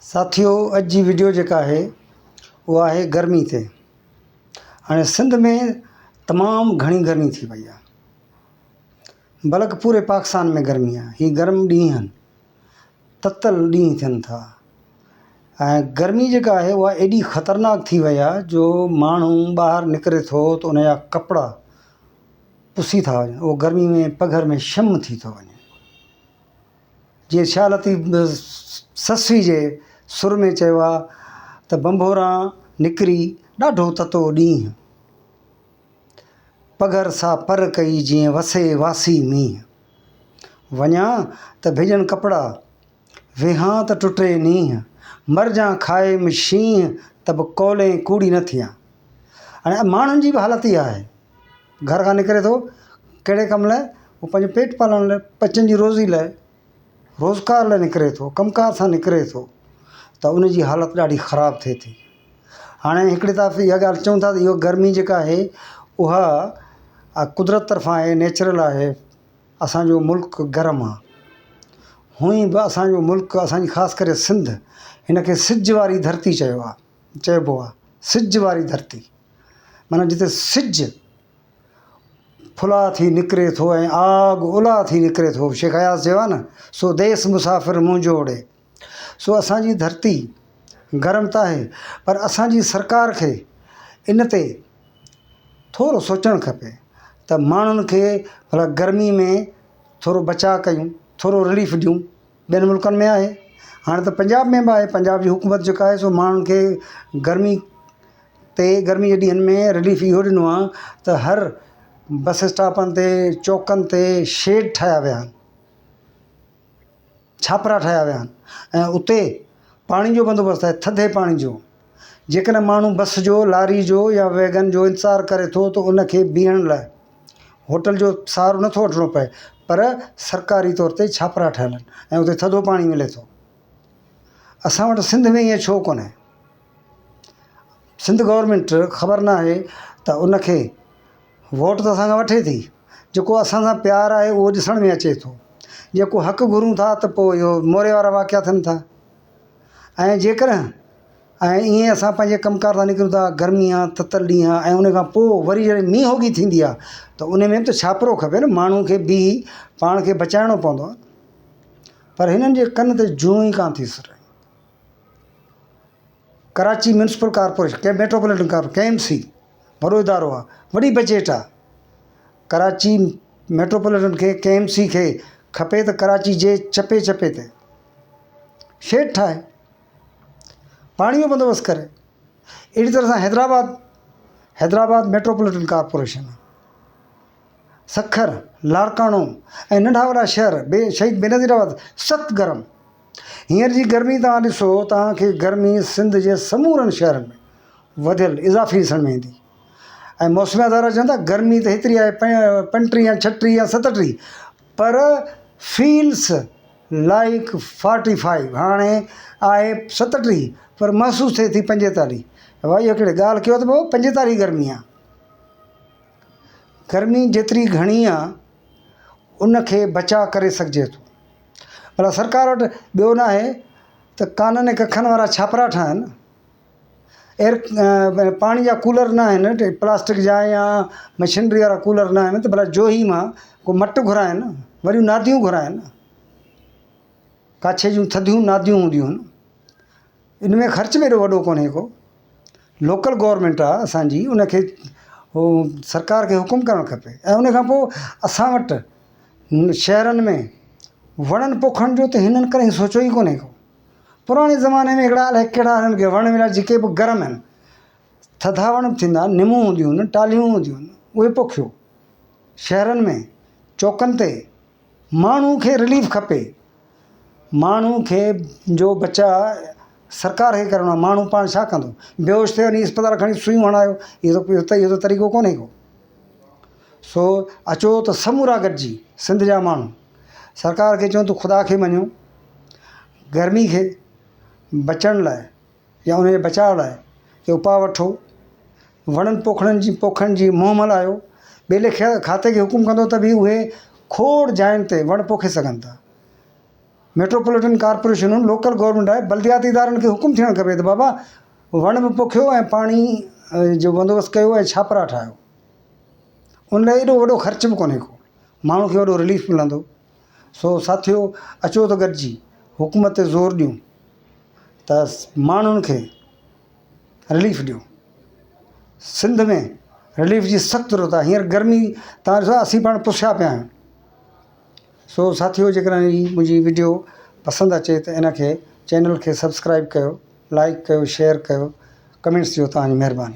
ساٿيو اڄ جي وڊيو جيڪا آهي اها آهي گرمي تي هاڻي سنڌ ۾ تمام گهڻي گرمي ٿي وئي آهي بلڪ پوري پاڪستان ۾ گرمي آهي هي گرم ڏينهن آهن تتل ڏينهن ٿين ٿا ۽ گرمي جيڪا آهي اها ايڏي خطرناڪ ٿي وئي آهي جو ماڻهو ٻاهر نڪري ٿو ته ان جا ڪپڙا پسي ٿا وڃن اهو گرمي ۾ پگهر ۾ شم ٿي ٿو وڃي جيئن شاهه لطيف سسئي جي سر ۾ چيو آ ته ڀنڀوران نڪري ڏاڍو تتو ڏينهن، پگهر سا پر ڪئي جيئن وسي واسي مينهن. وڃان ته ڀڄن ڪپڙا، ويهان ته ٽٽي نينهن، مرجان کائيم شينهن ته به ڪولين ڪوڙي نه ٿيان. هاڻي ماڻهن جي به حالت اها آهي. گهر کان نڪري ٿو ڪهڙي ڪم لاء هو پنهنجو پيٽ پالڻ لاء ٻچن جي روزي لاء روزگار لاء نڪري ٿو ڪم ڪار سان نڪري ٿو ته ان جي حالت ڏاڍي خراب ٿئي ٿي هاڻي هڪڙي ته اها ڳالهه چئون ٿا ته اهو گرمي جيڪا آهي اها قدرت طرفان آهي نيچرل آهي اسانجو ملڪ گرم آهي هونئن به اسانجو ملڪ اسانجي خاص ڪري سنڌ هن کي سج واري ڌرتي چيو آهي چئبو آهي سج واري ڌرتي معنيٰ جتي سج ڦلا ٿي نڪري ٿو ۽ آگ الا ٿي نڪري ٿو شيخ اياز چيو آهي نه سو ديس مسافر منهنجو ڙي سو اسان جي ڌرتي گرم ته آهي پر اسان جي سرڪار کي ان تي ٿورو سوچڻ کپي ته ماڻهن کي ڀلا گرمي ۾ ٿورو بچاء ڪيون ٿورو رليف ڏيون ٻين ملڪن ۾ آهي هاڻي ته پنجاب ۾ به آهي پنجاب جي حڪومت جيڪا آهي سو ماڻهن کي گرمي تي گرمي جي ڏينهن ۾ رليف اهو ڏنو آهي ته هر بس اسٽاپن تي چوڪن تي شيڊ ٺاهيا ويا آهن ڇاپرا ٺاهيا ويا آهن ۽ اتي پاڻي جو بندوبست آهي ٿڌي پاڻي جو جيڪڏهن ماڻهو بس جو لاري جو يا ويگن جو انتظار ڪري ٿو ته ان کي بيهڻ لاءِ هوٽل جو سهارو نٿو وٺڻو پئي پر سرڪاري طور تي ڇاپرا ٺهيل آهن ۽ اتي ٿڌو پاڻي ملي ٿو اسان وٽ سنڌ ۾ ائين ڇو ڪونهي سنڌ گورنمينٽ خبر نه آهي ته ان کي ووٽ ته اسان کان وٺي ٿي جيڪو اسان سان پيار آهي اهو ڏسڻ ۾ اچي ٿو جيڪو حق گهرون ٿا ته پوءِ اهو موري وارا واقعا ٿين ٿا ۽ جيڪڏهن ۽ ائين اسان پنهنجي ڪم ڪار تان نڪرون ٿا گرمي آهي تتل ڏينهن آهي ۽ ان کان پوءِ وري جڏهن مينهوڳي ٿيندي آهي ته ان ۾ به ته ڇاپرو کپي نه ماڻهو کي بيهي پاڻ کي بچائڻو پوندو آهي پر هنن جي ڪن تي جونءَ ئي ڪانه ٿي سري. ڪراچي ميونسپل ڪارپوريشن ڪي ميٽروپوليٽن ڪارپوريشن ڪي ايم سي وڏو ادارو آهي وڏي بجيٽ آهي ڪراچي ميٽروپوليٽن کي ڪي ايم سي کي کپي ته ڪراچي جي چپي چپي تي شيڊ ٺاهي پاڻي جو بندوبست ڪري اهڙي طرح سان حيدرآباد حيدرآباد ميٽروپوليٽن ڪارپوريشن سکر لاڙڪاڻو ۽ ننڍا وڏا شهر بي شهيد بينظير آباد سخت گرم هينئر جي گرمي توهان ڏسو توهان کي گرمي سنڌ جي سمورن شهرن ۾ وڌيل اضافي ڏسڻ ۾ ايندي ۽ موسميات وارا چون ٿا گرمي ته هيتري آهي 35 يا 36 يا 37 پر فيلس لائيڪ فارٽي فائيو هاڻي آهي 37 پر محسوس ٿئي ٿي 45 ڀائي اهو ڪهڙي ڳالهه ڪيو ته پوء 45 گرمي آهي گرمي جيتري گهڻي آهي ان کي بچاء ڪري سگهجي ٿو پر سرڪار وٽ ٻيو نه آهي ته ڪانن ۽ ڪکن وارا ڇاپرا ٺاهن ايئر پاڻي جا ڪولر نه آهن پلاسٽڪ جا يا مشينري وارا ڪولر نه آهن ته ڀلا جوهي مان ڪو مٽ گهرائن وڏيون ناديون گهرائن ڪاڇي جون ٿڌيون ناديون هونديون آهن ان ۾ خرچ به ايڏو وڏو ڪونهي ڪو لوڪل گورنمينٽ آهي اسانجي ان کي سرڪار کي حڪم ڪرڻ کپي ۽ ان کان پوءِ اسان وٽ شهرن ۾ وڻن پوکڻ جو ته هنن ڪڏهن سوچيو ئي ڪونهي ڪو. پراڻي زماني ۾ هڪڙا الائي ڪهڙا هنن کي وڻ مليا جيڪي به گرم آهن. ٿڌا وڻ به ٿيندا آهن، نمون هونديون آهن، ٽالهيون هونديون آهن، اهي پوکيو. شهرن ۾ چوڪن تي ماڻهو کي رليف کپي. ماڻهو کي جو بچاء سرڪار کي ڪرڻو آهي، ماڻهو پاڻ ڇا ڪندو؟ بيهوش ٿئي وڃي اسپتال کڻي سيون هڻايو، اهو ته طريقو ڪونهي ڪو. سو اچو ته سمورا گڏجي سنڌ جا ماڻهو سرڪار کي چئون ته خدا کي مڃو گرمي کي بچڻ لاءِ يا ان جي بچاءُ لاءِ ڪي اپاءُ وٺو وڻن پوکڻن جي پوکڻ جي مهم هلايو ٻيلي کاتي کي حڪم ڪندو ته به اهي کوڙ جاين تي وڻ پوکي سگهن ٿا. ميٽروپوليٽن ڪارپوريشنون لوڪل گورنمينٽ آهي بلدياتي ادارن کي حڪم ٿيڻ کپي ته بابا وڻ به پوکيو ۽ پاڻي جو بندوبست ڪيو ۽ ڇاپرا ٺاهيو ان لاء ايڏو وڏو خرچ به ڪونهي ڪو ماڻهو کي وڏو رليف ملندو سو ساٿيو اچو ته گڏجي حڪومت تي زور ڏيون ته ماڻهن کي رليف ڏيون سنڌ ۾ رليف جي سخت ضرورت آهي هينئر گرمي توهان ڏسو اسين پاڻ پسيا پيا آهيون سو ساٿيو جيڪڏهن هي منهنجي وڊيو پسند اچي ته ان کي چينل کي سبسڪرائب ڪيو لائڪ ڪيو شيئر ڪيو ڪمينٽس ڏيو توهان جي مهرباني.